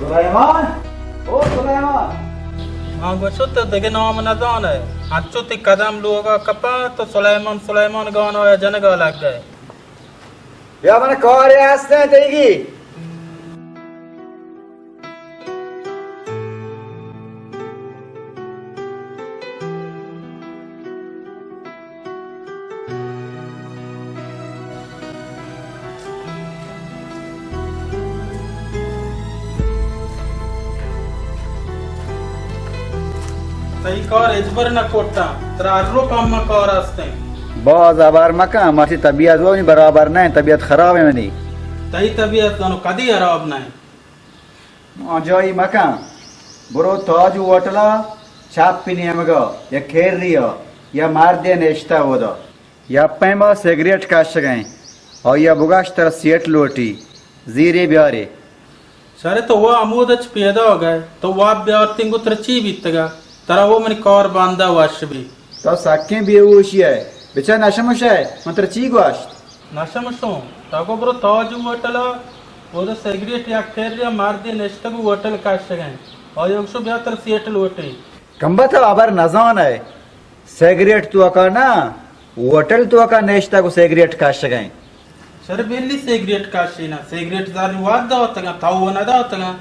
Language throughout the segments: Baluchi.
سلیمان، او سلیمان۔ آ گوشت تو دگہ نام نزانئے، انچو تئی قدم لوگا کپاں تو سلیمان سلیمان گانا جنگا لگئے۔ بیا من کارے ہستیں تئیگی۔ تئی کار ہچبر نہ کٹاں، ترا ہر روک ہما کار ہستیں۔ باز ہبر مکن، مرچی طبیعت وانی برابر نہ انت، طبیعت خراب ہے منی۔ تئی طبیعت زانو کدی خراب نہ انت۔ آجائی مکن، برو تاج ہوٹلا چپ نیمگا یا کیریا یا مردے نشتہ اودا۔ یا پیما سگریٹ کشگیں، آیا بگشت ترا سیٹ لوٹی، زیرے بیارے۔ شرے تو وا ہمود چ پیداگ ئے، تو واب بیارتیں گوں ترا چی بیتگا؟ ترا وہ منی کار باندا وش بی۔ تو سکیں بے ہوشی ئے، بچار نشمش ئے، من ترا چی گوشت؟ نشمشوں، تو گو برو تاج ہوٹلا، اودا سگریٹ یک کریا مردے نشتگ ہوٹل کشگیں، آیا گوشو بیا ترا سیٹ لوٹی۔ کمبا تو ہبر نزان ئے۔ سگریٹ توکا نہ، ہوٹل توکا نشتگ و سگریٹ کشگیں۔ شر بلی سگریٹ کشی نہ، سگریٹ زر واد داتگاں، تو و نداتگاں۔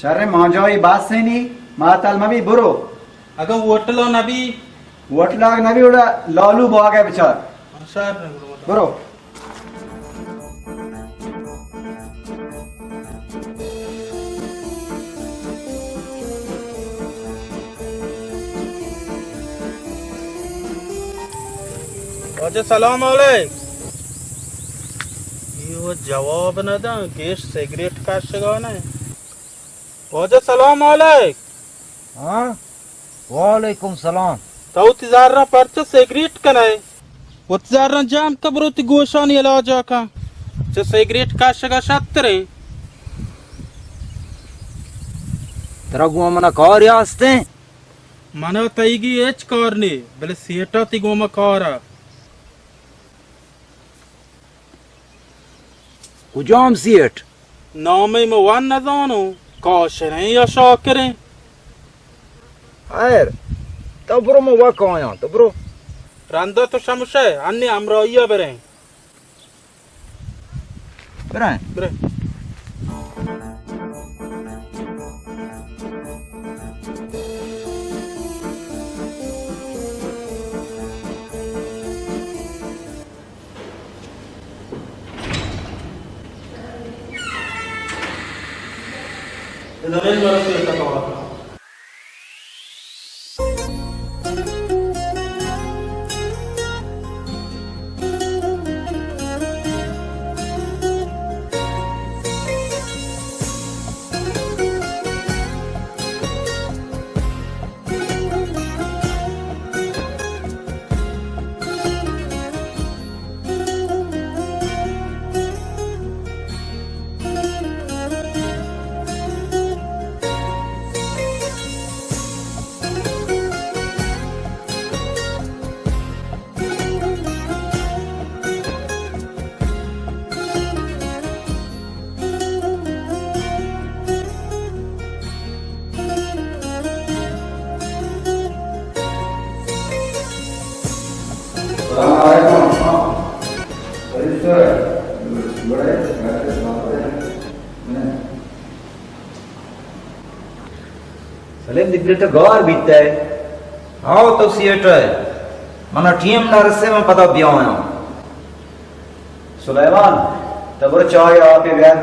شر مانجائی بس نی، ماتل مبی برو۔ اگاں ہوٹل نبی؟ ہوٹل اگاں نبی وڑا لالو باغ ہے بچار۔ شر برو۔ واجہ سلام علیک۔ اے و جواب نہ داں، گیش سگریٹ کشگا نہ۔ واجہ سلام علیک۔ ہاں؟ وعلیکم سلام۔ تو وتی زراں پرچا سگریٹ کنئے؟ وتی زراں جام کن برو، وتی گوشانی علاجا کن۔ چہ سگریٹ کشگا شتریں۔ ترا گوں منا کارے ہستیں؟ منا تئیگی ہچ کار نی، بلے سیٹا تئی گوما کارا۔ کجام سیٹ؟ نامے من وان نزانوں، کاشریں یا شاکریں۔ خیر، تو برو من وا کایاں، تو برو۔ رندا تو شمشے، انی ہمراہیا بریں۔ بریں۔ بریں۔ السلام علیکم۔ سلیم، دگہ تو گار بیتئے؟ ہاو، تو سیٹ ئے۔ منا ٹیم نہ رسے، من پدا بیایاں۔ سلیمان، تو برو چاہ آپے بیار۔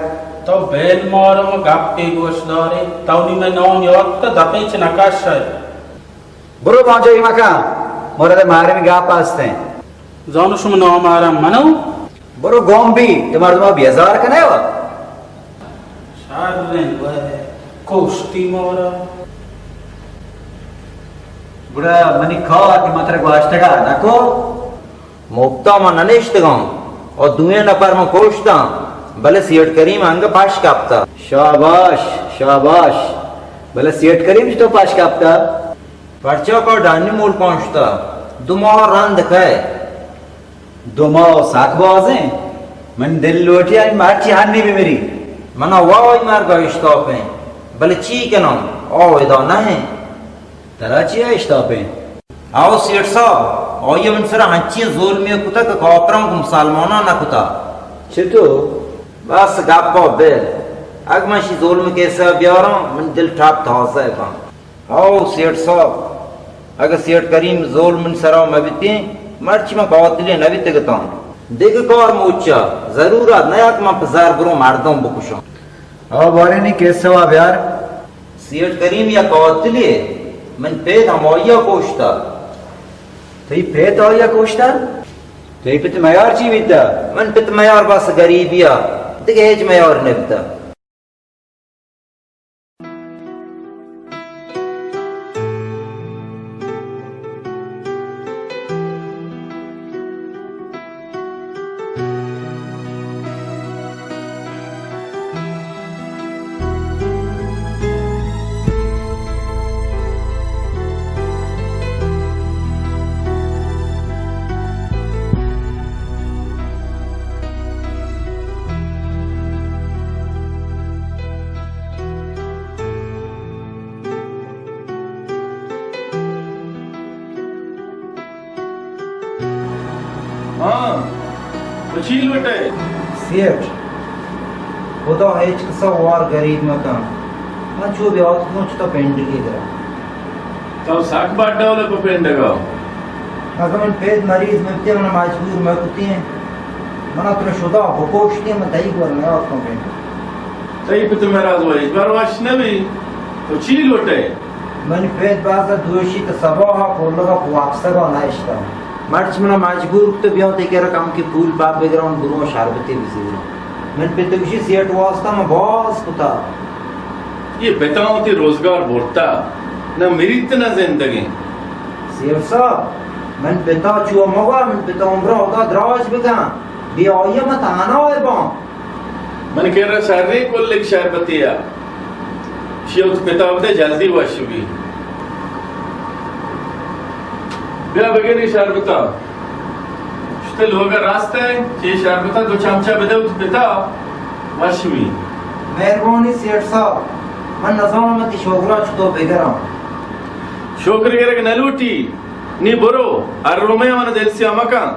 تو بیل مارو، من گپے گوش دارے۔ تو نی مئے نام یات کن، دپیں چہ نکش ئے۔ برو بانجوئی مکن، مرد مارمی گپ ہستیں۔ زانو شما نام آرام منو؟ برو گم بی، تو مردما بیزار کنئے و۔ شریں و کوشتی مارا۔ گڑا منی کار کہ من ترا گواشتگا نکو؟ مپتا من ننشتگاں و دوئیں نفر من کشتاں، بلے سیٹ کریم انگہ پش کپتا۔ شاباش، شاباش، بلے سیٹ کریم چتو پش کپتا؟ پرچا کہ ڈنی مول پانشتا، دو ماہ رند کئے۔ دو ماہ سک بازیں، من دل لوٹی آئی مرچی ہنی بمری۔ منا وائی مرگا اشتاپیں، بلے چی کناں؟ آ ادا نہ ایں۔ ترا چیا اشتاپیں؟ آؤ سیٹھ صاحب، آئی من سرا ہنچیں ظلمے کتا کہ کافراں گوں مسلماناں نہ کتا۔ چتو؟ بس گپا بل۔ اگہ من شی ظلم کیسا بیاراں، من دل ٹپ تازہ باں۔ ہاؤ سیٹھ صاحب، اگہ سیٹھ کریم ظلم من سرا مہ بیتیں، مرچی من قاتلے نہ بیتگتاں۔ دگہ کار موچا، ضرورت نہ ات من پہ زر بروں مردم بکشاں۔ ہاؤ بارے نی کیسوا بیار۔ سیٹھ کریم یا قاتلے، من پت ہمائیا کوشتا۔ تئی پت آئیا کوشتا؟ تئی پت میار چی بیتا؟ من پت میار بس غریبیا، دگہ ہچ میار نہ بیتا۔ ہاں، تو چی لوٹئے؟ سیٹھ، خدا ہچ کسا وار غریب مکن۔ من چو بیاتکوں چتا پنڈگے گرا۔ تو سک بڈ ڈولے پہ پنڈگا۔ اگہ من پت مریض مبتیں، منا مجبور مکتیں، منا ترا شدا بکوشتیں، من تئی گور نیاتکوں پنڈگا۔ تئی پت مریض و ہچبر وش نبی، تو چی لوٹئے؟ منی پت بازا دوشی کہ سباہا کولگا پہ واپسگا نہ اشتاں۔ مرچی منا مجبور کتو بیاں تئی کرا کمکے پول پہ بگراں، برواں شربتے بزوراں۔ من پت گوشی سیٹھ واسطہ من باز کتا۔ اے پتاں وتی روزگار برتا، نہ مریت نہ زندگیں۔ سیٹھ صاحب، من پتا چو مگوار، من پتا عمرا خدا دراج بکن، بے آئیا من تہنا باں۔ من کرا شریں کلک شربتے ء۔ شی وت پتا بدے جلدی وش بی۔ بیا بگری شربتا۔ شتے لوگ راست ہے، چی شربتا دو چمچہ بدے وت پتا وش بی۔ مہربانی سیٹھ صاحب، من نزانم تی شوگرا چطور بگرم۔ شوگر گرگ نہ لوٹی۔ نی برو، ہر رومے من دل سیاہ مکن۔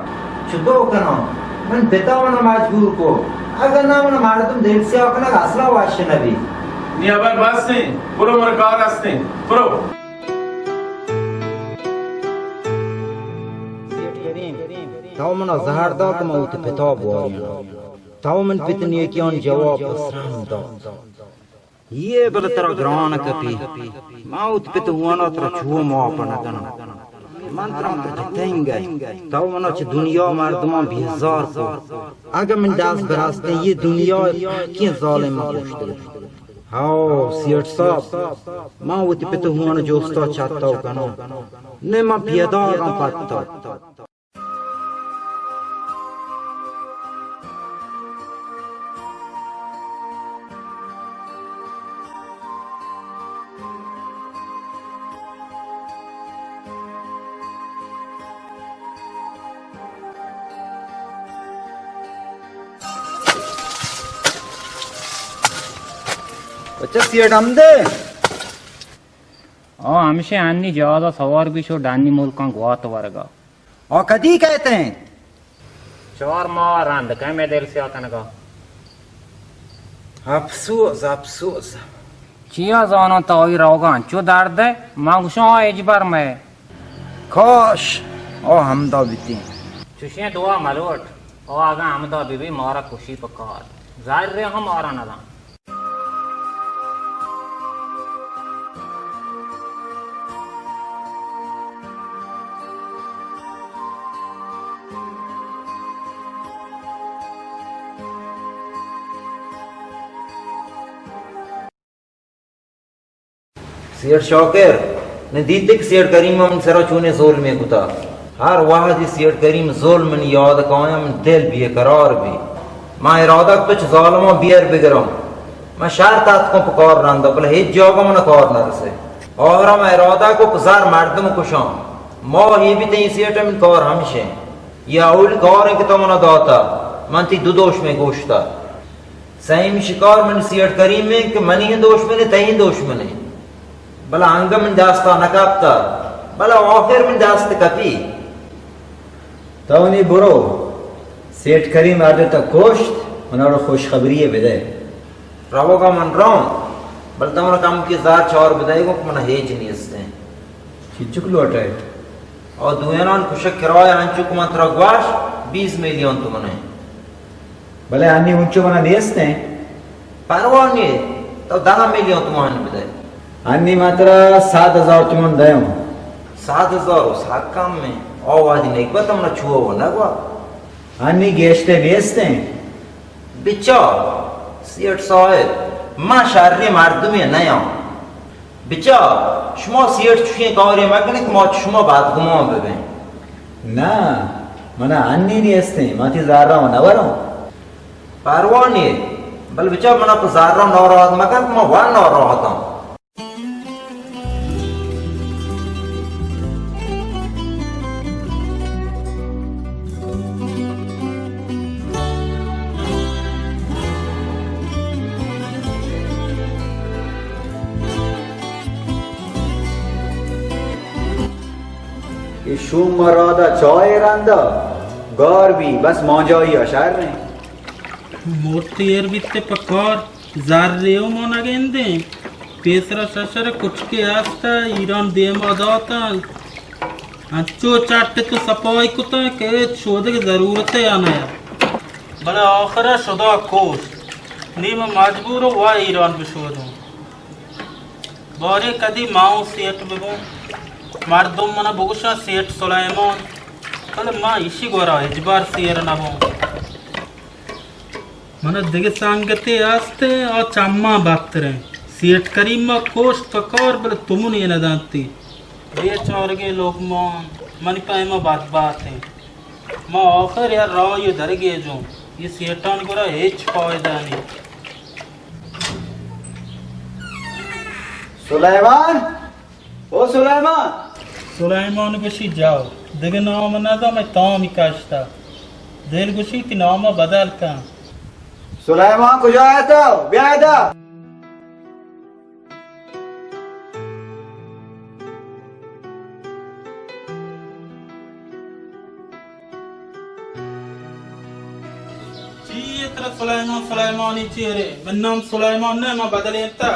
چطور کناں؟ من پتا منا مجبور کو۔ اگر نہ من مردم دل سیاہ کنگ اصلا وش نہ بی۔ نی ابر بس ایں، برو مر کار ہستیں، برو۔ سیٹھ کریم، تو منا زہر دا کہ من وتی پتا بواریناں۔ تو من پت نیکیان جواب سرم دا۔ یہ بلے ترا گران کپی۔ ما وت پت ہوانا ترا چو معاف نہ کناں۔ من ترا مرگ تنگ ء۔ تو منا چہ دنیا مردماں بیزار کو۔ اگہ من دست براستیں یہ دنیا کیں ظالم من کشتگ۔ ہاؤ سیٹھ صاحب، ما وتی پت ہوانا جوستا چتو کناں۔ نہ من پیداگاں پتو۔ بچہ سیٹ ہم دے۔ آ ہمشے انی جہازا سوار بیش و ڈنی ملکاں گوات ورگا۔ آ کدی کئیت انت؟ چار ماہ رند کئے مئے دل سیاہ کنگا۔ افسوس، افسوس۔ چیا زاناں تو آئی روگا انچو درد ء؟ من گوشاں آ ہچبر مئے۔ کاش آ ہمدا بیتیں۔ چشیں دعا ملوٹ۔ آ اگاں ہمدا ببی مارا کشی پہ کار۔ زر ہم مارا نداں۔ سیٹھ شاکر، نہ دیتے کہ سیٹھ کریم من سرا چونیں ظلمے کتا۔ ہر وہدی سیٹھ کریم ظلم منی یاد کایاں، من دل بے قرار بی۔ من ارادہ کتو چہ ظالماں بیر بگرم۔ من شرط اتکوں پہ کار رندا، بلے ہچ جاگہ من کار نرسے۔ آخرا من ارادہ کو کہ زر مردم کشاں۔ ماہے بیت ایں سیٹھ، من کار ہمشیں۔ یہ اولی کاریں کہ تو منا داتا۔ من تی دو دوش میں گوشتا۔ سئیمی شکار من سیٹھ کریم ایں کہ منی ہم دوشمن ایں، تئی ہم دوشمن ایں۔ بلے انگہ من داستا نہ کپتا، بلے آخر من دست کپی۔ تو نی برو، سیٹھ کریم ہر دے تو کشت، منا وڑ خوشخبری ئے بدئے۔ روگا من رون، بلے تو منا کمکے زر چار بدئے گوں کہ منا ہیچ نیست ایں۔ چنچک لوٹ ئے؟ او دوئینان کشگ کرایہ انچو کہ من ترا گوشت، بیست میلیون تومن ایں۔ بلے انی انچو منا نیست ایں۔ پرواہ نی، تو دہ میلیون تومان بدئے۔ انی من ترا سد ہزار تومان دیاں۔ سد ہزار و سک کم ایں۔ او وہدی نگبت منا چو و نگوا۔ انی گیشتے نیست ایں۔ بچار، سیٹھ صاحب، من شریں مردمے نیاں۔ بچار، شما سیٹھ چوشیں کارے مکنیت کہ ما چہ شما بدگمان ببیں۔ نہ، منا انی نیست ایں، ما تئی زراں نہ وراں۔ پرواہ نی، بلے بچار منا پہ زراں ناراحت مکن کہ ما وا ناراحتاں۔ اے شوم مرادا چائے رندا گار بی، بس مانجائی ءَ شر ایں۔ مرت ایر بیت پہ کار۔ زرے و ما نگندیں۔ پیسرا ششر کچکے است، ایران دیما داتن۔ انچو چٹ تو سپائی کتن کہ ہچ شودگ ضرورت یا نیا۔ بلے آخرا شدا کوشت۔ نی من مجبور و وا ایران بشودوں۔ باریں کدی ما و سیٹ ببوں۔ مردم منا بگوشاں سیٹ سلیمان۔ بلے ما ایشی گورا ہچبر سیر نبوں۔ من ءَ دگہ سنگتے است، آ چماں بدتر انت۔ سیٹھ کریم ءَ کشت پہ کار، بلے تمنے نہ دنتی۔ بے چارگیں لقمان، منی پیما بدبات انت۔ ما آخر یا راہی ءَ درگیجوں، یہ سیٹان گورا ہچ فائدہ نہیں۔ سلیمان! او سلیمان! سلیمان گوشی جاو، دگہ نام نہ داں، مئے تامی کشتا۔ دل گوشی تی نام بدل کن۔ سلیمان کجا ئے تو؟ بیا ادا۔ چی اے ترا سلیمان سلیمانی چیرے؟ من نام سلیمان نہ، ما بدلینتا۔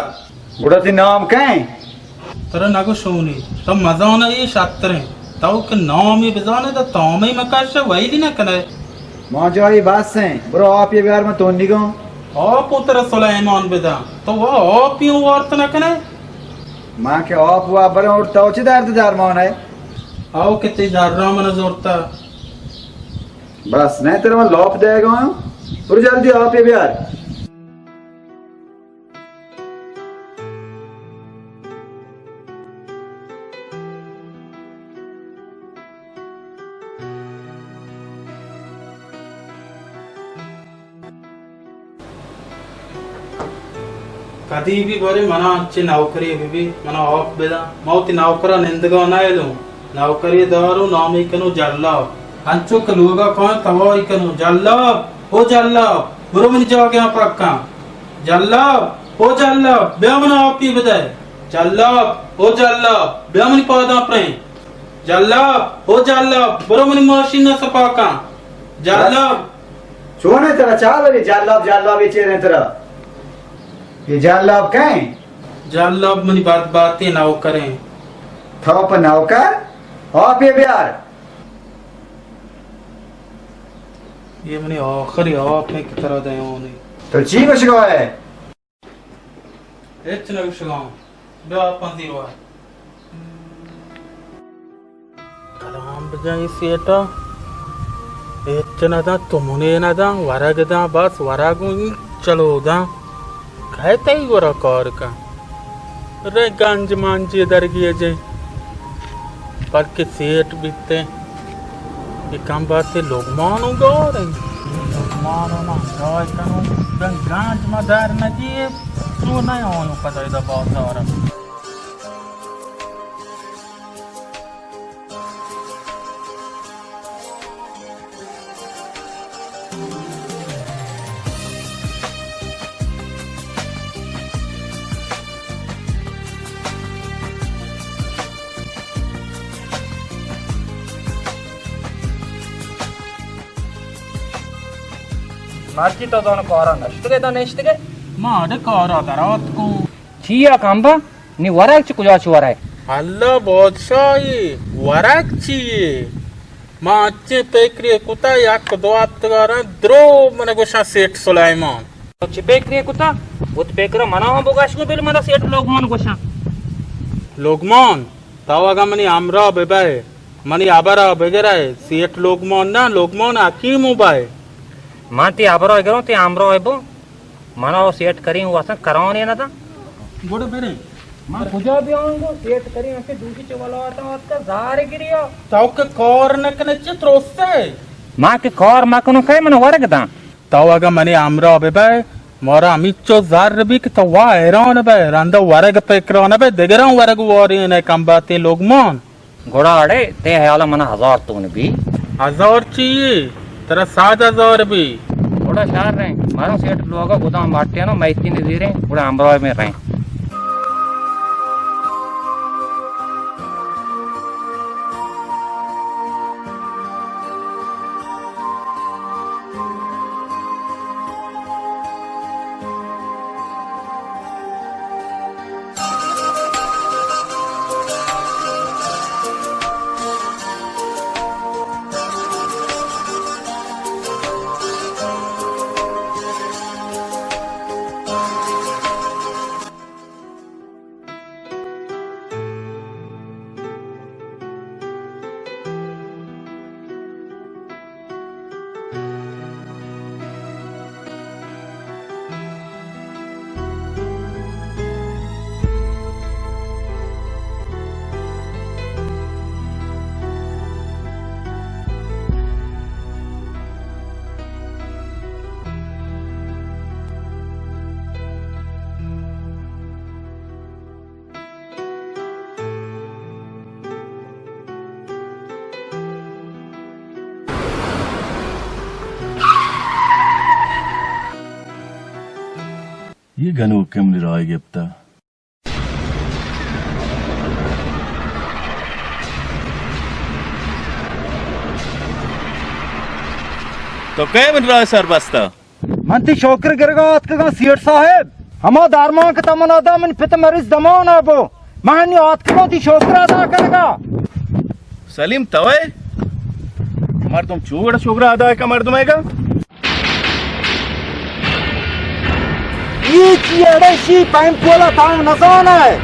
گڑا تی نام کئے؟ ترا نگوشونی، تو مزانا اے شتریں۔ تو کہ نامی بزانے تو تامی مکش ویلی نہ کنے۔ مانجائی بس ہیں، برو آپ یہ بیار من تونیگاں۔ آپ و ترا سلیمان بداں، تو وہ آپ ہی وارت نہ کنے۔ ما کہ آپ و برو اور تو چی درد درمان ہے؟ آؤ کہ تی درا من زورتا۔ بس، نئے ترا من لاپ دئیگا آں۔ برو جلدی آپ ءَ بیار۔ کدی بی بارے منا انچیں نوکرے بہ بیت، منا آپ بداں۔ ما وتی نوکرا نندگا نہ یلوں۔ نوکرے داروں، نامی کنوں جلاب۔ انچو کہ لوگا کاں تواری کنوں، جلاب، او جلاب، برو منی جاگہاں پکاں۔ جلاب، او جلاب، بیا منا آپی بدئے۔ جلاب، او جلاب، بیا منی پاداں پریں۔ جلاب، او جلاب، برو منی ماشینا سپاکاں۔ جلاب۔ چون انت ترا چال بی؟ جلاب، جلاب، اے چیر انت ترا؟ اے جلاب کئے؟ جلاب منی بدبہتیں نوکر انت۔ تو پہ نوکر؟ آپے بیار۔ اے منی آخری آپ انت کہ ترا دیونی۔ تو چی گوشگا ئے؟ ہچ نہ گوشگاں۔ بیا پنزی روار۔ کلام بجن اے سیٹا۔ ہچ نہ داں، تمنے نہ داں، ورگ داں، بس ورگ اوں چلو داں۔ کئے تئی گورا کار کن؟ رے گنج مانجی درگیجیں۔ بلکہ سیٹ بیتیں۔ اے کم بختے لقمان و گار انت۔ اے لقمان و ما جای کنوں، گن-، گنج ما در نگیے، چو نہ آیوں پدا ادا بازار۔ مرچی تو زانو کارا نشتگے، دا نشتگے؟ ما اڈے کارا دراتکوں۔ چیا کمبا؟ نی ورگ چہ کجا چہ ورے؟ اللہ بادشاہی، ورگ چیے؟ ما انچیں پکرے کتا، یک دو ہفتگا رند درو من گوشاں سیٹھ سلیمان۔ تو چہ پکرے کتا؟ وت پکرا منا ہم بگش گو، بل منا سیٹھ لوگمان گوشاں۔ لوگمان؟ تو اگاں منی ہمراہ بہ بئے، منی ہبرا بگرئے، سیٹھ لوگمان نہ، لوگمان حکیم بئے۔ من تئی ہبرا گروں، تئی ہمراہ بوں۔ منا و سیٹھ کریم واسن کرانے نہ داں۔ گڑا بریں۔ من کجا بیاں گو؟ سیٹھ کریم ہمے دوشی چہ ولاتاں آتکا زار گریا۔ تو کہ کار نہ کنے چہ ترسے؟ من کہ کار مکنوں، کئے من ورگ داں؟ تو اگاں منی ہمراہ بہ بئے، مارا ہمینچو زر بی کہ تو وا حیران بئے، رندا ورگ پکرا نہ بئے، دگراں ورگ وارین ئے کمباتیں لوگمان۔ گڑا اڑے تئی ہیالا منا ہزار تون بی؟ ہزار چی؟ ترا سد ہزار بی۔ گڑا شر رئیں، مارا سیٹھ لوگا گدام ماٹیاں، میتی نزیریں، گڑا ہمراہ میں رئیں۔ اے گنوک کہ منی راہ گپتا۔ تو کئے من راہ سر بستا؟ من تئی شوکر گرگا آتکگاں سیٹھ صاحب۔ ہما درمان کہ تو منا دا، من پت مریض دمان ء بو۔ من نی آتکگاں تئی شوکر ادا کنگا۔ سلیم، توئے؟ مردم چو وڑا شوکر ادا کا مردم ہے گا؟ اے چی اڑے شی پائم کولا تاو نزان ہے۔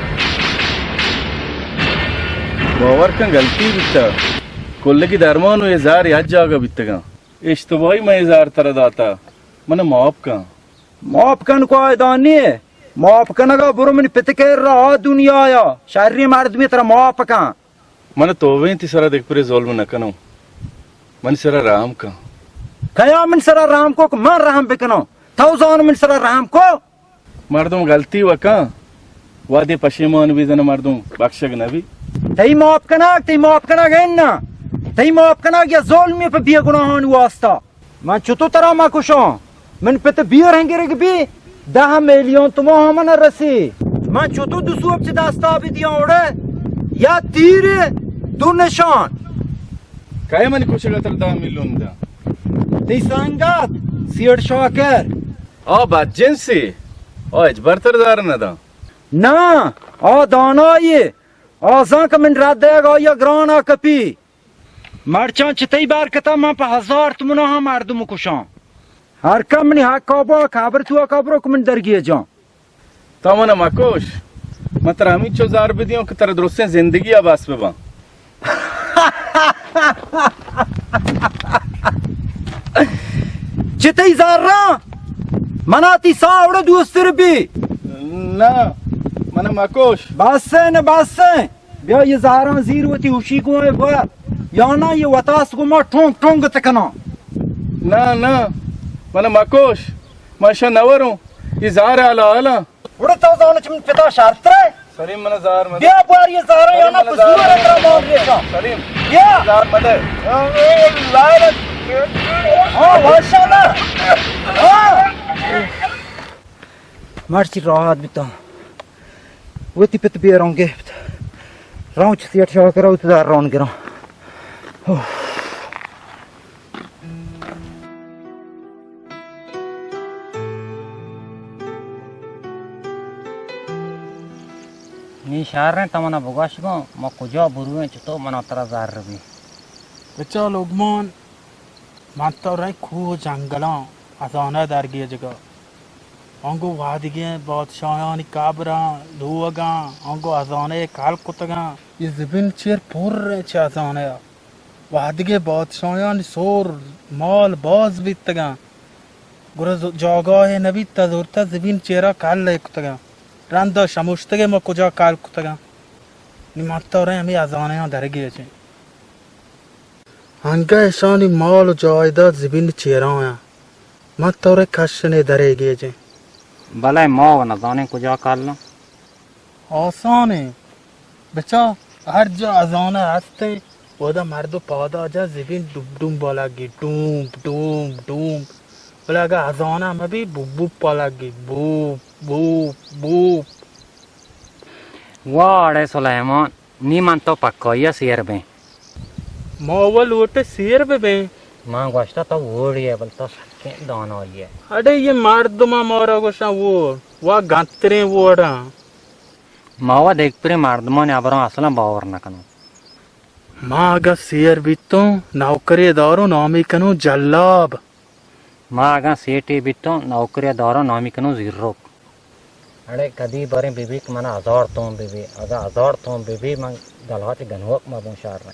باور کن غلطی بیتا۔ کلگی درمان و اے زار یک جاگہ بیتگاں۔ اشتباہی من اے زار ترا داتا۔ من معاف کن۔ معاف کن کو آیدانی؟ معاف کنگا برو منی پت کر را آ دنیا یا۔ شری مردمی ترا معاف کن۔ من توبہ انت تئی سرا دگہ پرے ظلم نہ کنوں۔ من سرا رحم کن۔ کیا من سرا رحم کو کہ من رحم بکنوں؟ تو زان من سرا رحم کو؟ مردم غلطی وکاں، وہدے پشیمان بی زن مردم بخشگ نہ بی۔ تئی معاف کنگ، تئی معاف کنگ انا۔ تئی معاف کنگ یا ظلمی پہ بے گناہانی واسطہ۔ من چتو ترا مکشاں؟ من پت بیر ہنگرگ بی، دہ میلیون تومان ہم نہ رسی۔ من چتو دو سوب چہ دستا بدیاں اوڑے؟ یا تیر دو نشان۔ کئے من کشگا ترا دہ میلیون دا؟ تئی سنگت سیٹھ شاکر۔ آ بدجنسی، آ ہچبر ترا زر نہ داں۔ نہ، آ دانائی، آ زان کہ من رد دیگ آیا گرانا کپی۔ مرچاں چہ تئی برکتا من پہ ہزار تومنا ہم مردم کشاں۔ ہر کم منی حق آبا کبر تو کبرو کہ من درگیجاں۔ تو منا مکوش، من ترا ہمینچو زار بدیوں کہ ترا درستیں زندگی ء بس بباں۔ چہ تئی زراں منا تئی ساہ اوڑے دوستر بی۔ نہ، منا مکوش۔ بس ایں، نہ بس ایں۔ بیا یہ زہراں زیر وتی ہوشی گوں اے بر، یا نہ یہ وتاس گوں ما ٹونگ ٹونگ تکناں۔ نہ، نہ، من مکوش، من شہ نوروں، یہ زہر حلال ایں۔ گڑا تو زانو چہ من پتا شرتر اے؟ سلیم، من زہر مدے۔ بیا بار یہ زہرا یا نہ پزور اے ترا مان ریشاں۔ سلیم، بیا۔ زہر مدے۔ ہاں، واشا نہ۔ ہاں۔ مرچی راحت بیتاں۔ وتی پت بیرون گپت۔ رون چہ سیٹ شاہ کرا وتی دار رون گراں۔ اوہ۔ شریں، تو منا بگوش گوں، ما کجا برویں، چتو منا ترا زر بی؟ بچا لقمان، من تو رئیں کوہ جنگلاں، ہزانہ درگیجگا۔ آنگو وہدگیں بادشاہانی قبراں، لوگاں، آنگو ہزانہ کل کتگاں۔ یہ زمین چیر پر چہ ہزانہ۔ وہدگے بادشاہانی سور مال باز بیتگاں، گڑا ز-، جاگاہے نبیت، تا زورتا زمین چیرا کل کتگاں۔ رندا شموشتگے ما کجا کل کتگاں۔ نی من تو رئیں ہمے ہزانہاں درگیجیں۔ انگہ اشانی مال و جائیداد زمین چیرایاں۔ من تو رئیں کشنے درگیجیں۔ بلے ما و نزانیں کجا کلاں۔ آسانیں۔ بچا، ہر جا ہزانہ ہستے، اودا مرد و پادا جا زمین ڈوب ڈوم بالگی، ڈوم، ڈوم، ڈوم۔ بلے اگہ ہزانہ مبی، بوب بوب بالگی، بوب، بوب، بوب۔ واہ، اڑے سلیمان، نی من تو پکائی ء سیر بیں۔ ما و لوٹ سیر بہ بیں۔ من گوشتا تو ووڑی ئے، بل تو سکیں دانائی ئے۔ اڑے یہ مردماں مارا گوشاں ووڑ، وا گنتریں ووڑاں۔ ما و دگپریں مردمانی ہبراں اصلاً باور نہ کنوں۔ ما اگاں سیر بیتوں، نوکری داروں، نامی کنوں جلاب۔ ما اگاں سیٹے بیتوں، نوکری داروں، نامی کنوں زیروک۔ اڑے کدی باریں بہ بی کہ منا ہزار توم بہ بی، اگاں ہزار توم بہ بی، من دلہاچ گنوک مبوں شر نہ۔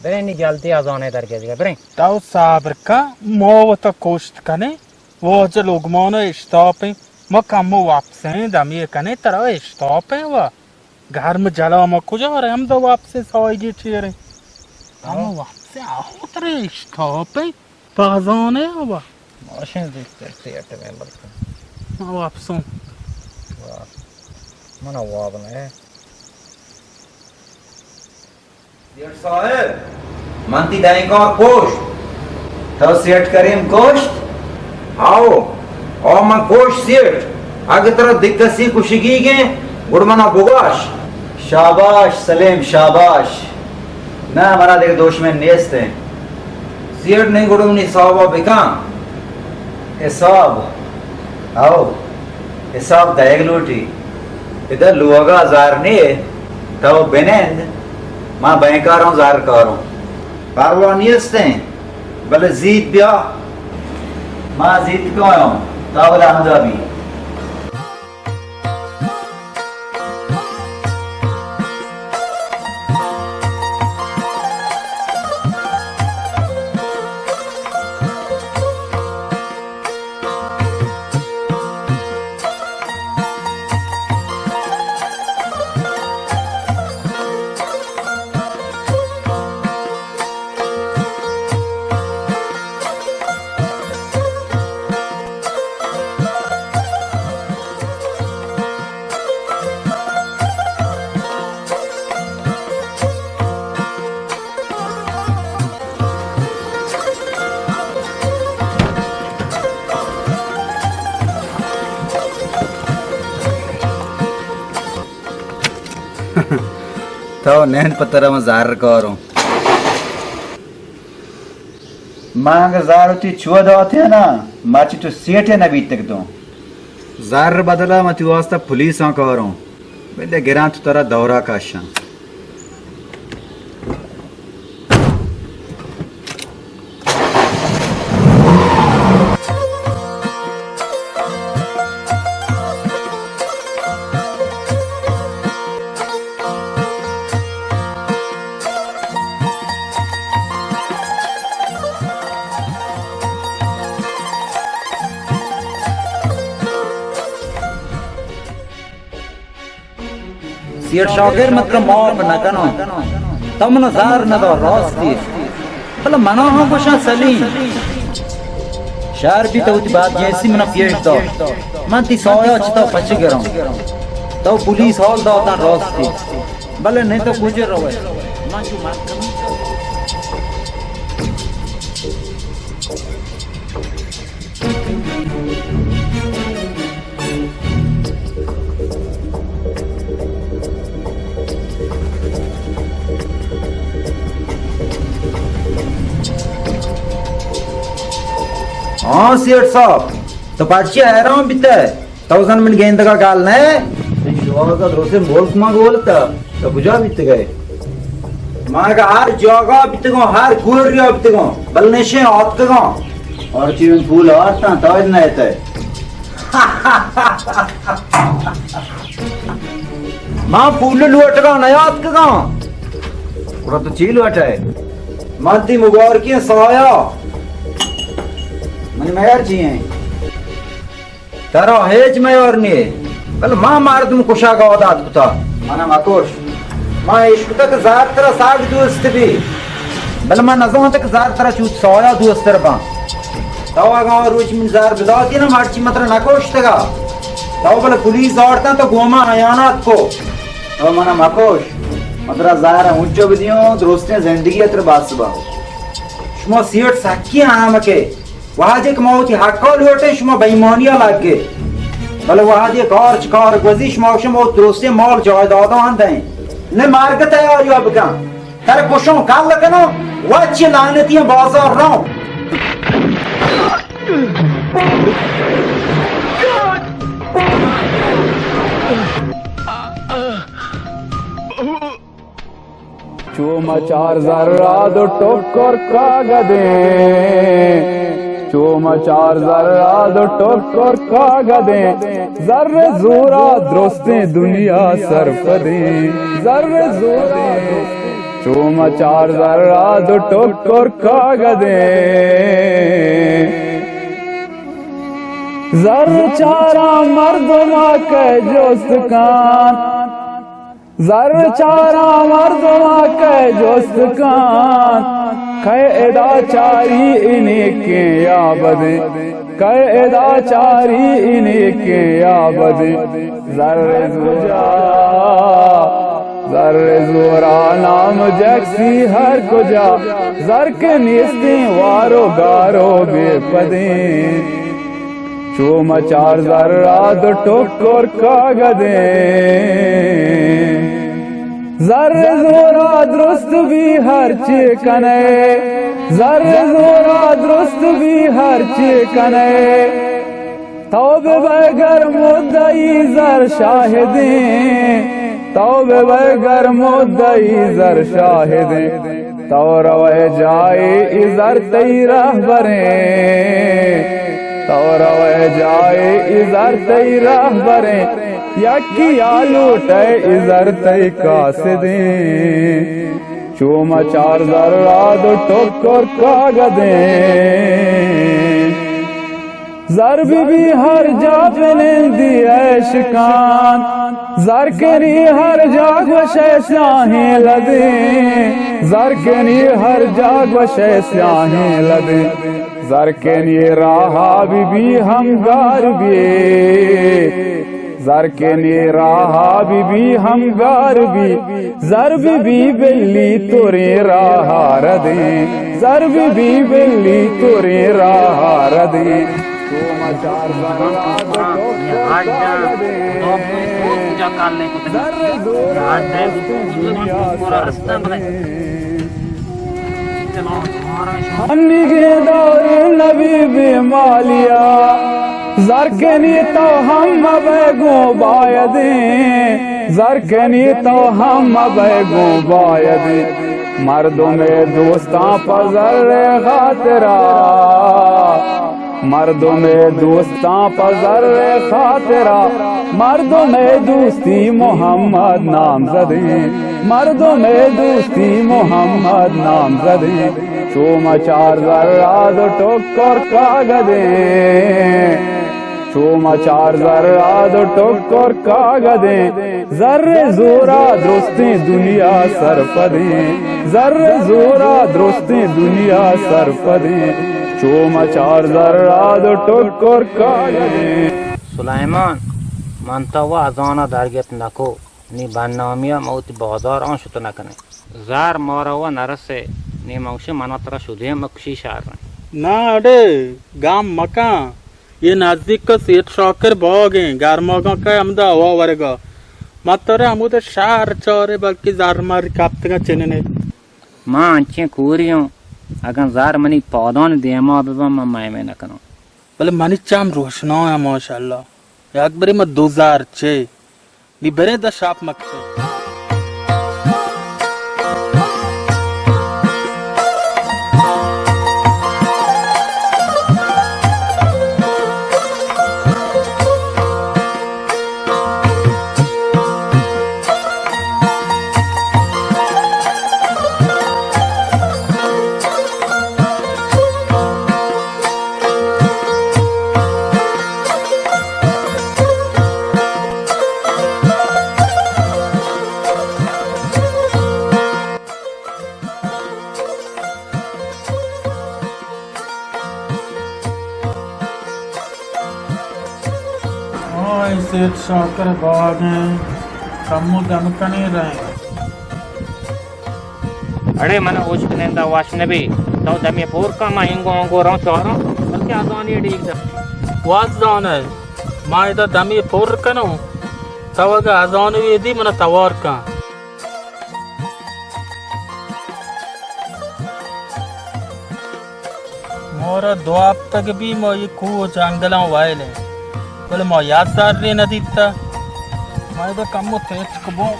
بریں نی جلدی ہزانہ درگیجگا، بریں۔ تو صبر کن، ما وتا کشت کنیں، واجہ لقمان ء اشتاپیں، ما کمو وپسیں دمی کنیں، ترا اشتاپیں و گرم جلا ما کجا رئیں، ہمدا وپسیں سایگی چیریں۔ ہاں۔ ہمدا وپسیں، آہو ترا اشتاپیں، پازانے ہوا۔ ماشین زیت سیٹ میں بلکن۔ ما وپسوں۔ واہ۔ منا واب نہ۔ سیٹھ صاحب، من تی دائیں کار کوشت۔ تو سیٹھ کریم کوشت؟ آؤ، آؤ من کوشت سیٹھ۔ اگہ ترا دگہ کسی کشگی گیں، گڑ منا بگاش۔ شاباش سلیم، شاباش۔ نہ، منا دگہ دوشمن نیست ہیں۔ سیٹھ نہیں گڑ منی حسابا بکن۔ حساب؟ آؤ، حساب دائگ لوٹی۔ ادا لوگا زر نے، تو بنند، ما بینکاروں زر کاروں۔ پرواہ نیستیں، بلے زیت بیا۔ ما زیت کایوں، تا بلے ہمدا بی۔ تو نین پتر من زر کاروں۔ من اگہ زر تی چو داتے نا، مرچی تو سیٹے نہ بیتگ تو۔ زر بدلا من تی واسطہ پولیساں کاروں۔ بلے گراں تو ترا دورا کشاں۔ سیٹھ شاکر، من ترا معاف نہ کناں۔ تو منا زر نہ دات، راستی۔ بلے منا ہم گوشاں سلیم۔ شر بی تو وتی بدجنسی منا پیش دار۔ من تی سایا چہ تو پچ گراں۔ تو پولیس حال داتاں، راستی۔ بلے نہ تو کجا روئے؟ من چو مردم ہاں سیٹھ صاحب، تو پرچی حیران بیتہ؟ تو زن من گندگا گال نہ؟ تو اگاں درستیں ملک ما گولتا، تو کجا بیتگئے؟ ما اگاں ہر جاگہ بیتگوں، ہر گوریا بیتگوں، بل نشیں آتکگاں۔ ہرچی من پول آرتاں، تاج نہ اتئے۔ ما پول لوٹگاں، نیاتکگاں۔ گڑا تو چی لوٹئے؟ من تئی مبارکیں سایا۔ منی مہر چی ایں؟ ترا ہچ میار نیے، بلے ما مردم کشگ ءَ عادت کتا۔ منا مکش۔ ما اشکتا کہ زر ترا سک دوست بی، بلے ما نزانتا کہ زر ترا چوت سایا دوست تر باں۔ تو اگاں روچ من زر بداتی نا، مرچی من ترا نکشتگا۔ تو بلے پولیس آرتاں تو گوما خیانت کو۔ تو منا مکش۔ من ترا زر اونچو بدیوں، درستیں زندگی ترا بس با۔ شما سیٹ سکی آمکے۔ وہدے کہ ما وتی حقا لوٹیں، شما بے ایمانیا لگے۔ بلے وہدے کار چہ کار گوزی، شما گوشے ما وتی درستیں مال جائیداداں دیں۔ نہ مرگ تیاریا بکن۔ ترا کشوں کل کنوں، وت چہ لعنتی بازار روں۔ چو ما چار زرا دو ٹکر کاگدیں، چو ما چار زرا دو ٹکر کاگدیں، زر زورا درستیں دنیا سرپدیں، زر زورا درستیں۔ چو ما چار زرا دو ٹکر کاگدیں، زر چاراں مردما کئے جست کن۔ زر چاراں مردما کئے جست کن، کئے ادا چاری اے نیکیں یا بدیں، کئے ادا چاری اے نیکیں یا بدیں۔ زر زورا، زر زورا نام جکسی ہر کجا، زر کہ نیستیں وار و گار و بے پدیں۔ چو ما چار زرا دو ٹکر کاگدیں۔ زر زورا درست بی ہرچی کنئے، زر زورا درست بی ہرچی کنئے۔ تو ببئے گر مدعی زر شاہدیں، تو ببئے گر مدعی زر شاہدیں۔ تو روئے جائے ای زر تئی رہبریں، تو روئے جائے ای زر تئی رہبریں، یکی آ لوٹئے ای زر تئی قاصدیں۔ چو ما چار زرا دو ٹکر کاگدیں۔ زر بہ بی ہر جا بنندی عیش کان، زر کنی ہر جا گوشئے سیاہیں لدیں، زر کنی ہر جا گوشئے سیاہیں لدیں۔ زر کنی راہا بہ بی ہم گار بی، زر کنی راہا بہ بی ہم گار بی، زر بہ بی بلی توریں راہا ردیں، زر بہ بی بلی توریں راہا ردیں۔ انیگیں دور نبی بے مالیا، زر کنی تو ہم مبئے گوں بایدیں، زر کنی تو ہم مبئے گوں بایدیں۔ مردم دوستاں پہ زر خاطرا، مردم دوستاں پہ زر خاطرا، مردم دوستی محمد نامزدیں، مردم دوستی محمد نامزدیں۔ چو ما چار زرا دو ٹکر کاگدیں، چو ما چار زرا دو ٹکر کاگدیں، زر زورا درستیں دنیا سرپدیں، زر زورا درستیں دنیا سرپدیں، چو ما چار زرا دو ٹکر کاگدیں۔ سلیمان، من تو و ازانا درگت نکو، نی بدنامیا ما وتی بازار آن شت نکنیں۔ زر مارا و نرسے، نی من گوشیں منا ترا شدیں مکشی شر۔ نا اڑے، گام مکن۔ اے نزیک ءَ سیٹھ شاکر باگ ایں، گرماگاں کئے ہمدا ہوا ورگا۔ ما ترا ہمودا شہر چارے، بلکیں زر مری کپتگاں چننے۔ ما انچیں کوری اوں، اگاں زر منی پادانی دیما بباں، من مئے مئے نکناں۔ بلے منی چم روشنا ایں ماشاءاللہ۔ یک برے ما دو زر چے نی برے داں شاپ مکتے۔ آئی سیٹھ شاکر باگ ایں، کمو دم کنے رہیں۔ اڑے من ءَ اشکنندہ وش نہ بی، تو دمے پور کن، ما اینگو آنگو روں چاراں، بلکیں ازانی ڈیک داں۔ وت زان ئے، ما ادا دمے پور کنوں، تو اگہ ازانوی دی من ءَ توار کن۔ مارا دو ہفتگ بی ما اے کوہ ءُ جنگلاں وئیل ایں، بلے ما یک زرے نہ دیتہ۔ ما ادا کمو تچک بوں۔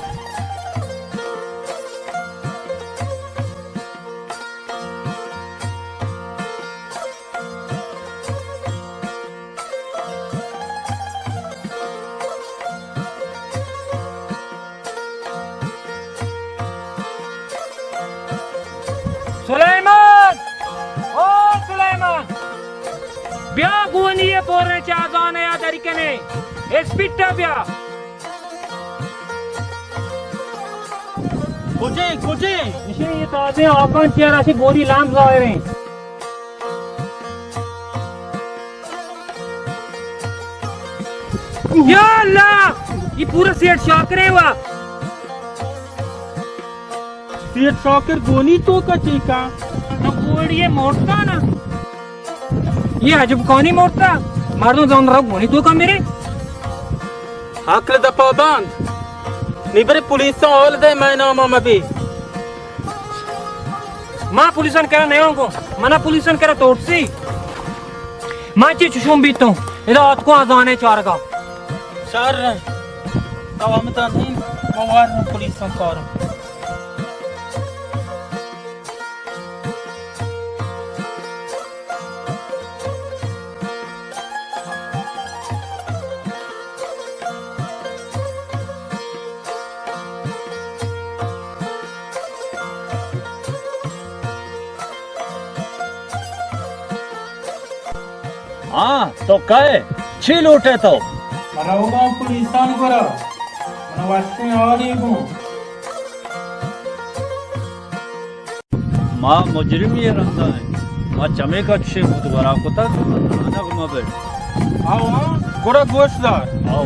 سلیمان! او سلیمان! بیا گونی ءَ پوریں چازان ءَ یا دری کنے۔ اسپیڈ ءَ بیا۔ کجے، کجے؟ اشی یہ تازے آپاں چیر اشی گوری لام ظاہر ہیں۔ یا اللہ! یہ پورا سیٹ شاکرے وا۔ سیٹ شاکر گونی تو کا چیکا؟ تو گوڑی ہے مورتا نا۔ یہ عجب کونی مورتا، مردم زون رو گونی تو کا میرے۔ عقل دپا باند، نی برے پولیساں حال دے، مئے نام مبی۔ ما پولیسان کرا نیوں گو، منا پولیسان کرا توڑسی۔ ما چی چشون بیتوں، ادا آتکو آزانے چارگا۔ شر، تو ہمتا نہیں، موار پولیسان کاروں۔ ہاں، تو کئے؟ چی لوٹے تو؟ روگاں پولیسان گورا۔ من وشیں حالی گوں۔ ما مجرمی ءِ رندا ایں۔ ما چمیکا چشیں بوت گورا کتگ، زانگ مہ بئے۔ آؤ، ہاں، گڑا گوش دار۔ آؤ۔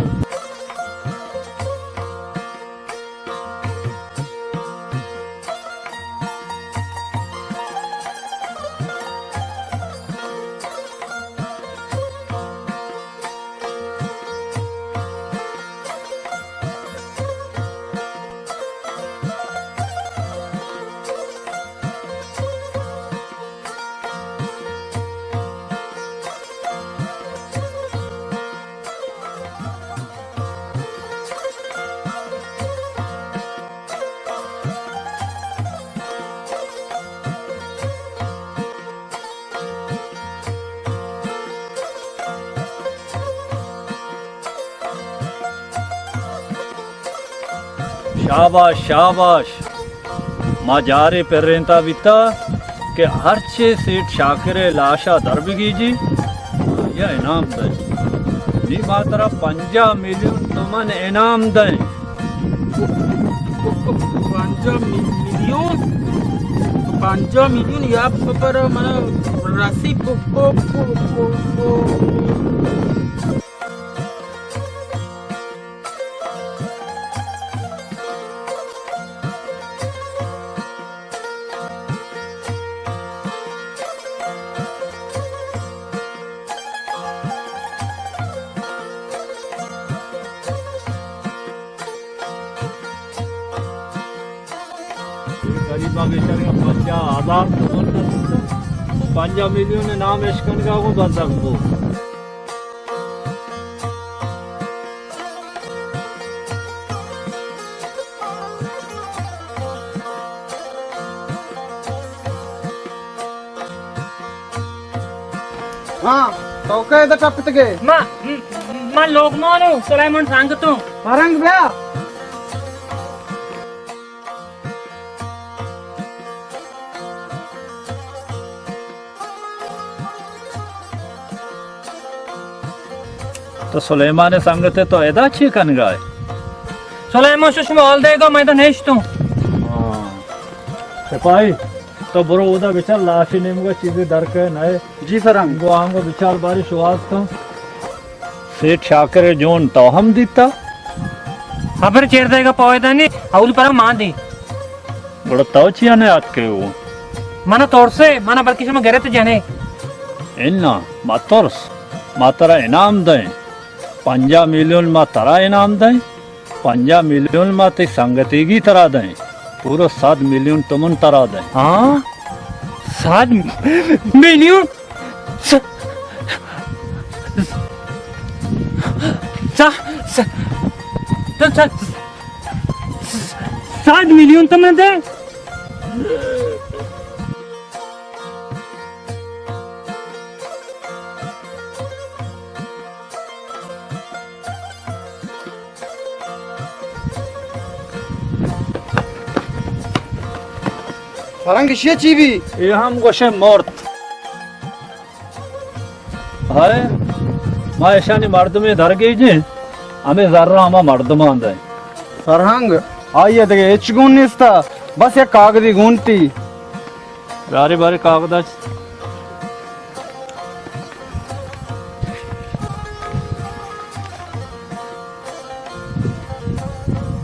شاباش، شاباش۔ ما جارے پرینتا بیتا کہ ہرچے سیٹھ شاکر ءِ لاشا در بگیجی، آئی ءَ انعام دئے۔ نی ما ترا پنجاہ میلیون تومن انعام دئیں۔ پنجاہ می-، میلیون؟ پنجاہ میلیون یا ببر من رسی پ-، پ-۔ غریباں بیچارگاں پنجاہ ہزار تومن نہ دیتا، پنجاہ میلیون نام اشکنگا گوں بندگ بو۔ ہاں، تو کئے ادا ٹپتگ ئے؟ ما، ما لوگمان اوں، سلیمان سنگت اوں۔ پرنگ بیا۔ تو سلیمان سنگت ئے، تو ادا چی کنگا ئے؟ سلیمان شو شما حال دئیگا، من ادا نشتوں۔ ہاں۔ سپاہی، تو برو اودا بچار، لاشی نیمگا چیزے در کئے نئے۔ جی سرنگ۔ گو آنگو بچار باری شواز کن۔ سیٹھ شاکر ءِ جون تو ہم دیتا؟ ہبر چیر دئیگا پائدہ نی، اول پرا مان دی۔ گڑا تو چیا نہ آتکے او؟ منا ترسے، منا بلکہ شما گرت جنے۔ انا، ما ترس، ما ترا انعام دیں۔ پنجاہ میلیون ما ترا انعام دیں۔ پنجاہ میلیون ما تئی سنگتیگی ترا دیں۔ پورا صد میلیون تومن ترا دیں۔ ہاں؟ صد میلیون؟ س-، س-، س-، تو س-، سد میلیون تو من دے۔ پرنگ اشی چی بی؟ اے ہم گوشے مرت۔ ہائے، ما اشانی مردمے درگیجیں، ہمے زر ہما مردمان دئیں۔ سرہنگ، آئی ء دگہ ہچ گون نیستا، بس یک کاگدی گونٹی۔ بارے بارے کاگد اچ۔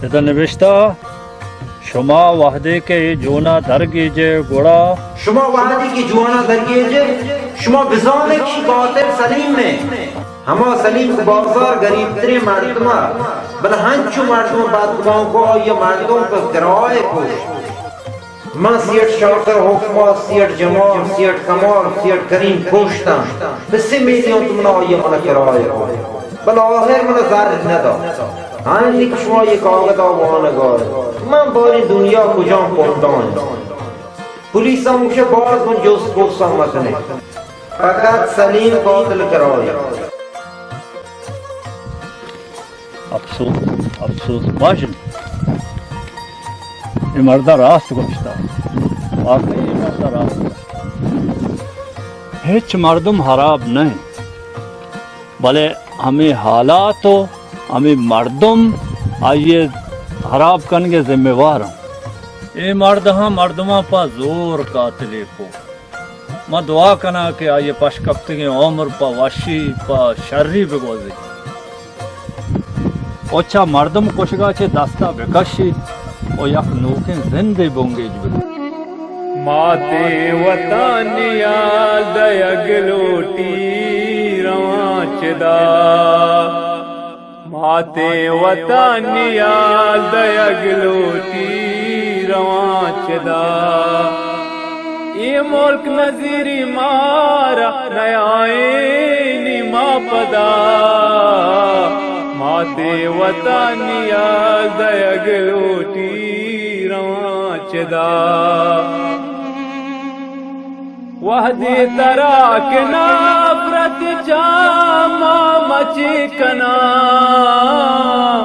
ادا نبشتہ، شما وہدے کہ اے جونا درگیجے گڑا۔ شما وہدے کہ جوانا درگیجے، شما بزانے کہ شی قاتل سلیم ایں۔ ہما سلیم کہ بازار گریب تریں مردم ء، بلے ہنچو مردم بدگمان کو آئی ء مردم پہ کرایہ کشت۔ من سیٹ شاکر حکما، سیٹ جمال، سیٹ کمال، سیٹ کریم کشتاں۔ بہ سے میلیون تومن آئی ء من کرایہ کو۔ بلے آخر من زر نہ دا۔ ہاں، نی کہ شما یہ کاغذ آ وانگا۔ من باری دنیا کجام پردان۔ پولیس ہم گوشے باز من جست پرساں مکنے۔ فقط سلیم قاتل کرایہ۔ افسوس، افسوس باش انت۔ اے مردا راست گوشتا۔ واقعی اے مردا راست گوشتا۔ ہچ مردم ہراب نہ انت، بلے ہمے حالات و ہمے مردم آئی ء ہراب کنگ ء ذمہ وار انت۔ اے مرد ہم مردماں پہ زور قاتلے کو۔ من دعا کناں کہ آئی ء پشکپتگیں عمر پہ وشی، پہ شری بگوزیت و چہ مردم کشگا چہ دستا بکشیت و یک نوکیں زندے بنگیج ببیت۔ ماتیں وطن یال دئیگ لوٹی رواں چدا۔ ماتیں وطن یال دئیگ لوٹی رواں چدا۔ اے ملک نزیری مارا نیائینی ما پدا۔ ماتیں وطن یال دئیگ لوٹی رواں چدا۔ وہدے ترا کہ نفرت چہ ما مچے کناں،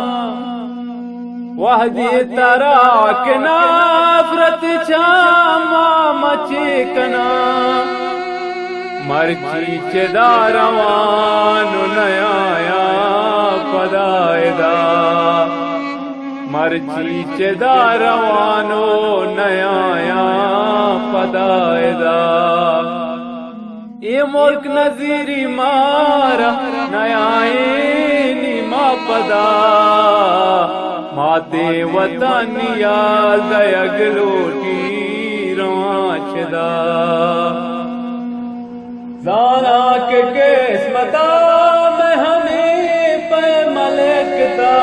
وہدے ترا کہ نفرت چہ ما مچے کناں، مرچی چدا روان و نیایاں پدا ادا۔ مرچی چدا روان و نیایاں پدا ادا۔ اے ملک نزیری مارا نیائینی ما پدا۔ ماتیں وطن یال دئیگ لوٹی رواں چدا۔ زاناں کہ قسمتا مئے ہمے پیما لکھتا،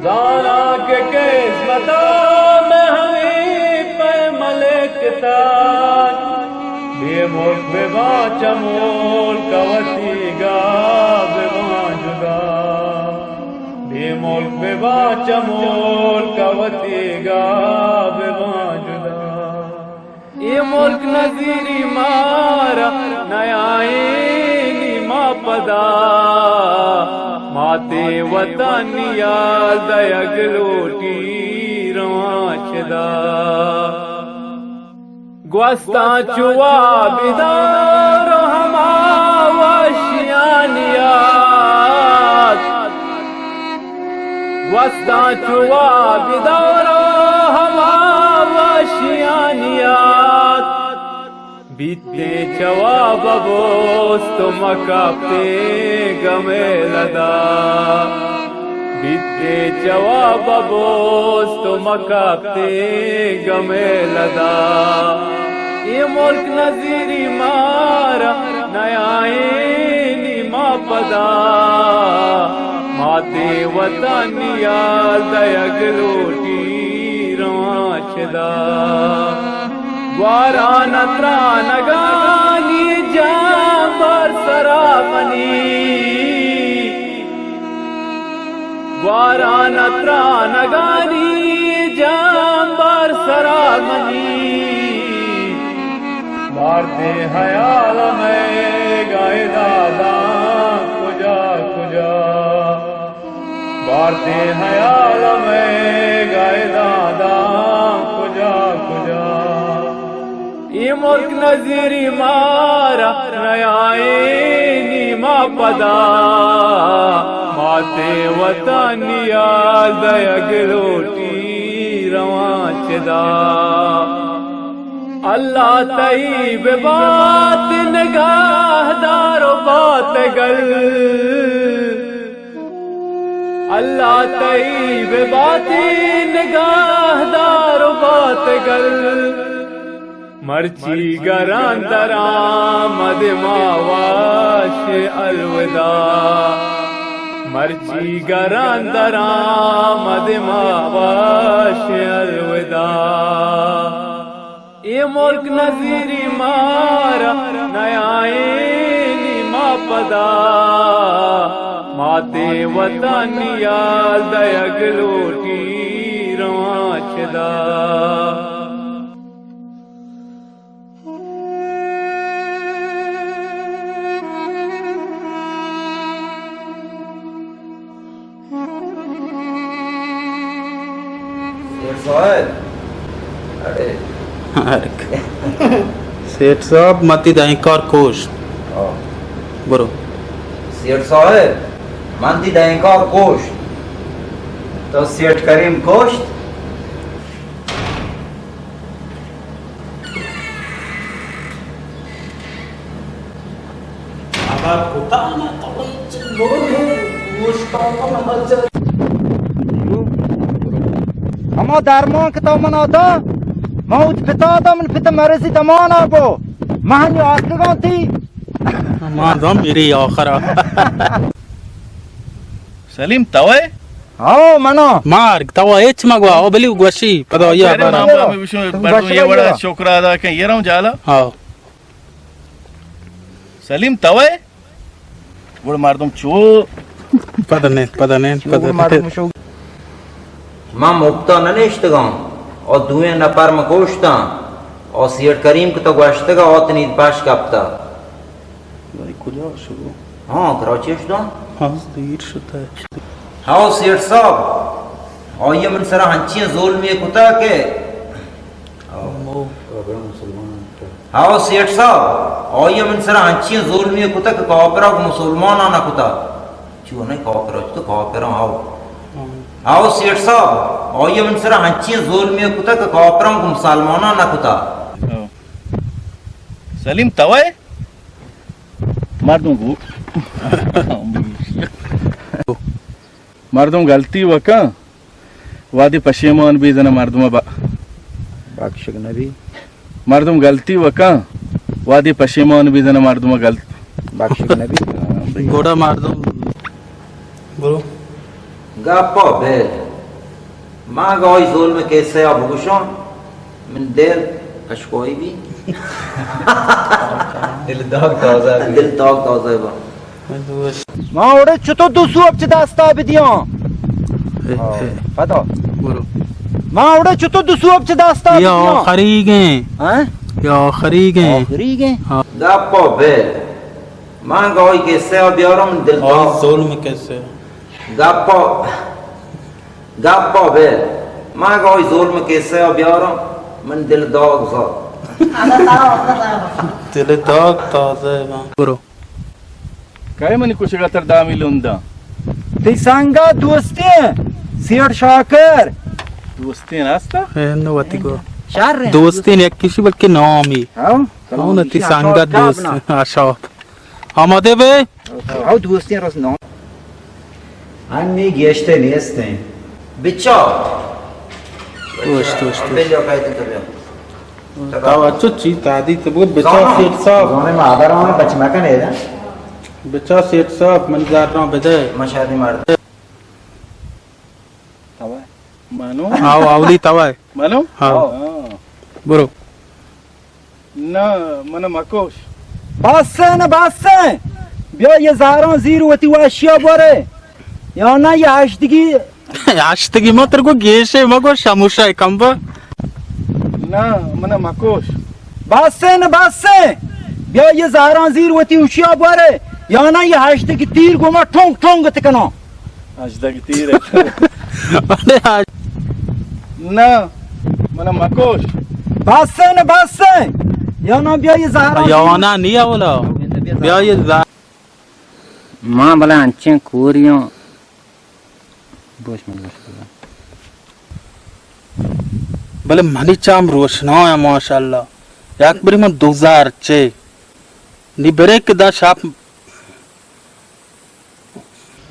زاناں کہ قسمتا مئے ہمے پیما لکھتا، بے ملک بباں چہ ملک وتیگا بباں جدا، بے ملک بباں چہ ملک وتیگا بباں جدا۔ اے ملک نزیری مارا نیائینی ما پدا، ماتے وطن یاد دئیگ لوٹی رواں چدا۔ گوستاں چو واب دور و ہما وشیانی یاد، گوستاں چو واب دور و ہما وشیانی یاد، بیتیں چوا ببوست و مکپتیں گمے لدا۔ بیتیں چوا ببوست و مکپتیں گمے لدا۔ اے ملک نزیری مارا نیائینی ما پدا، ماتے وطن یاد دئیگ لوٹی رواں چدا۔ گواران ترانگانی جام بر سرا منی، گواران ترانگانی جام بر سرا منی۔ بارتے حیال مئے گائے داداں کجا کجا، بارتے حیال مئے گائے داداں کجا کجا۔ اے ملک نزیری مارا نیائینی ما پدا، ماتے وطن یاد دئیگ لوٹی رواں چدا۔ اللہ تئی ببات نگاہدار و باتگل، اللہ تئی ببات نگاہدار و باتگل۔ مرچی گران درآمد ما وش الوداع، مرچی گران درآمد ما وش الوداع۔ اے ملک نزیری مارا نیائینی ما پدا، ماتے وطن یاد دئیگ لوٹی رواں چدا۔ سیٹھ صاحب۔ اڑے۔ سیٹھ صاحب، من تی دائیں کار کوشت۔ ہاں۔ برو۔ سیٹھ صاحب، من تی دائیں کار کوشت۔ تو سیٹھ کریم کوشت؟ اگاں کتا نہ تو چل برو، گوشت تو من بچ۔ ہما درمان کہ تو منا دا، من وت پتا دا، من پت مرضی دمانا بو۔ من ہنی آتکگاں تی۔ ما دم میری آخرا۔ سلیم، توئے؟ ہاؤ، منا۔ مارگ، تو ہچ مگوا، او بلی گوشی، پدا یا بارا۔ مردم یہ وڑا شکر ادا کن، یہ رہوں جالا۔ ہاؤ۔ سلیم، توئے؟ گڑ مردم چو۔ پدا نہیں، پدا نہیں، پدا نہیں۔ ما مپتا نہ نشتگاں، او دوئیں نفر ما کوشتاں، او سیٹھ کریم کہ تو گوشتگا، او تنید پاش کپتا۔ بھائی، کجا شو؟ ہاں، کراچی شداں۔ ہاں، دیر شتا ہے۔ ہاؤ سیٹھ صاحب، آئی من سرا ہنچیں ظلمے کتا کہ ہاؤ سیٹھ صاحب، آئی من سرا ہنچیں ظلمے کتا کہ کافرا گو مسلمانا نہ کتا۔ چو نہیں کافرا، تو کافرا ہاؤ۔ ہاؤ سیٹھ صاحب، آئی من سرا ہنچیں ظلمے کتا کہ کافرا گو مسلمانا نہ کتا۔ سلیم، توئے؟ مردم گو۔ مردم غلطی وکن، وادی پشیمان بی زن مردم با۔ بخشگ نبی۔ مردم غلطی وکن، وادی پشیمان بی زن مردم غلط۔ بخشگ نبی۔ گوڑا مردم برو۔ گپا بل۔ ما اگہ آئی ظلم کیسہ یا بگوشاں، من دل کشکوئی بی۔ دل داغ تازہ بی۔ دل داغ تازہ با۔ ما اوڑے چطور دو سوب چہ دستا بدیاں؟ اے، اے۔ پدا۔ برو۔ ما اوڑے چطور دو سوب چہ دستا بدیاں؟ آخری گئے۔ ہاں؟ یا آخری گئے؟ آخری گئے؟ ہاں۔ گپ ءَ بل۔ من گوئی کسے ءَ بیارم، من دل آ داغ۔ ظلم کسے۔ گپ ءَ، گپ ءَ بل۔ من گوئی ظلم کسے ءَ بیارم، من دل داغ زد۔ دل داغ تازہ بان۔ برو۔ کئے منی کشگ ءَ تر دامی لنداں؟ تئی سنگت دوستیں سیٹھ شاکر۔ دوستیں راست ءَ؟ اے نو وتی کو۔ شر۔ دوستیں یک کسی بلکہ نامی۔ ہاں؟ ہاں، تئی سنگت دوست۔ ہاں، شاپ۔ آمادے بے؟ ہاں، دوستیں راست نام۔ انی گیشتے نیستیں۔ بچا۔ دوست، دوست، دوست۔ بچا۔ تو اچو چی تادی تو بگو بچا زاناں۔ سیٹھ صاحب۔ زانے ما آدر آنے بچ مکن ایدا۔ بچا سیٹھ صاحب، من زر ران بدے۔ ما شادی مرد۔ توائے۔ منو؟ آو، اولی توائے۔ منو؟ ہاں۔ ہاں۔ برو۔ نہ، من مکوش۔ بس نہ، بس۔ بیا یہ زہران زیر وتی واشیا بورے۔ یا نہ یہ ہشتگی ہشتگی ما تر کو گیشے مگو شموشا کمبا۔ نہ، من مکوش۔ بس نہ، بس۔ بیا یہ زہران زیر وتی ہوشیا بورے، یا نہ یہ ہشتگی تیر گو ما ٹونگ ٹونگ تکنو۔ ہشتگی تیر۔ ارے آج۔ نہ، من مکوش۔ بس نہ، بس۔ یا نہ بیا یہ زہران یا نہ نہیں اولا۔ بیا یہ زہر۔ ما بلے انچیں کوریاں۔ بوش من بوش بلے۔ بلے منی چام روشنا ہے ماشاءاللہ۔ یک بری من دو ہزار چے۔ نی بریک دا شاپ۔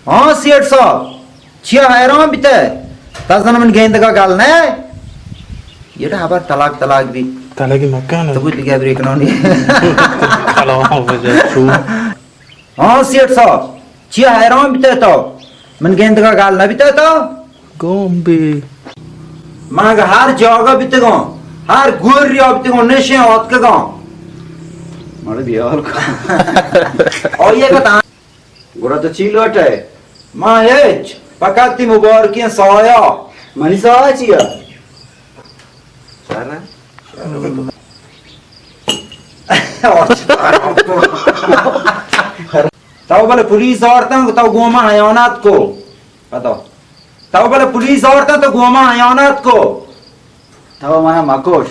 ہاں سیٹھ صاحب، چیا حیران بیتے؟ تا زن من گیندگا گل نہ؟ یہ ہبر طلاق طلاق بی۔ طلاق مکان۔ تو کوئی دیگه بریک نہ نہیں۔ کلام وجہ چو۔ ہاں سیٹھ صاحب، چیا حیران بیتے تو؟ من گندگا گال نہ بیتے تو؟ گوم بی۔ من اگہ ہر جاگہ بیتگاں، ہر گوریا بیتگاں، نشیں آتکگاں۔ مڑے بیال کو۔ آئیے کتا۔ گڑا تو چی لوٹے؟ ما ہچ، فقط تی مبارکیں سایا۔ منی سایا چیا؟ تو بلے پولیس آرتاں، تو گوما حیانت کو۔ پتا۔ تو بلے پولیس آرتاں، تو گوما حیانت کو۔ تو منا مکوش۔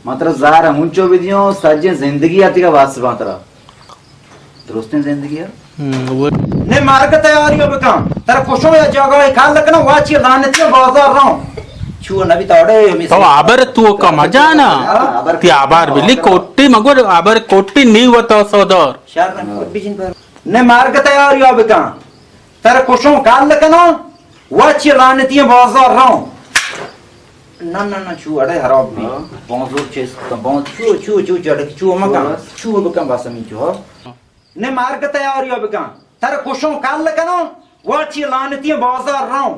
من ترا زہر ہنچو بدیوں، سجیں زندگی ء تیگا وس باں ترا۔ درستیں زندگی ء؟ ہم، وہ۔ نے مرگ تیاری ء بکن۔ ترا کشوں یا جاگہ کل کنوں، واچی لعنتی بازار روں۔ چو نبی تاڑے ہمیں تو آبر تو کا مجانا۔ ہاں، آبر تی آبار بلی کوٹی مگو آبر کوٹی نی وتا سودار۔ شر نہ، بجن پر۔ نے مرگ تیاری ء بکن۔ ترا کشوں کل کنوں، واچی لعنتی بازار روں۔ نہ، نہ، نہ، چو اڑے حراب بی۔ ہاں۔ بانزور چیز کن، بانز-، چو، چو، چو، چو، اڑے چو مکن۔ بس۔ چو بکن بس ہمیں چو، ہاں۔ نے مرگ تیاری بکن۔ ترا کشوں کل کنوں، واچی لعنتی بازار روں۔